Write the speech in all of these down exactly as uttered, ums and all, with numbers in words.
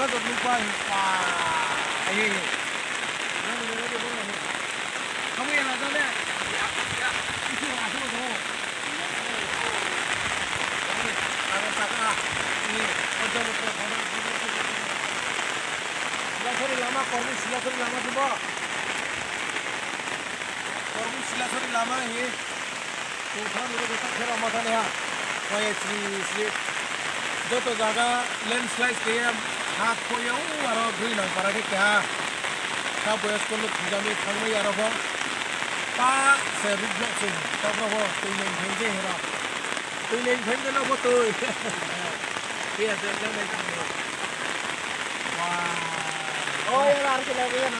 Nukba, ba, aye, aye. Nang ni nang ni nang ni. Kamu yang ada deh. Itu aku mau. Ada tak ah. Ini, ada betul. Silasori lama, kormo Silasori lama coba. Kormo Silasori lama ini. Tongthang nini bwswk phero ma thani ha. Kaya sri sri. Joto jaga landslide kaya ha khoya o aro bwrwi nang para khe keha. Sa boyos kono thwijami thangmai aro bo. Pa se road block se. Tokro bo twi nang thang je hero. Twi nang thang je no bo twi. Iya, se nang nang thang je. Wow. Oh, ya, lari ke lagi ya.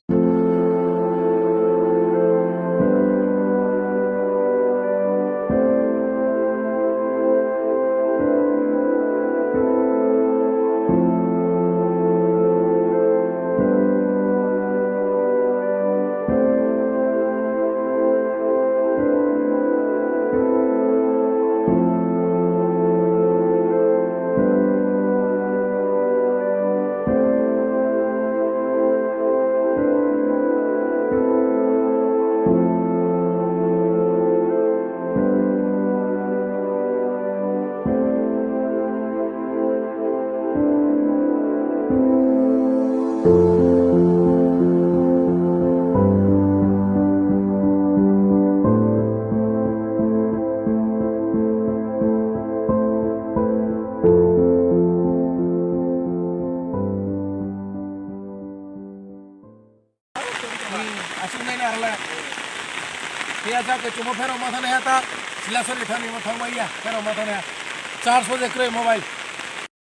Hmm, aswk nai na arle. Phiya jak ke chumo phero ma thani ha ta. Silasori thani ma thang ma ya, phero ma thani ha. Charge bo je kwrwi mobile.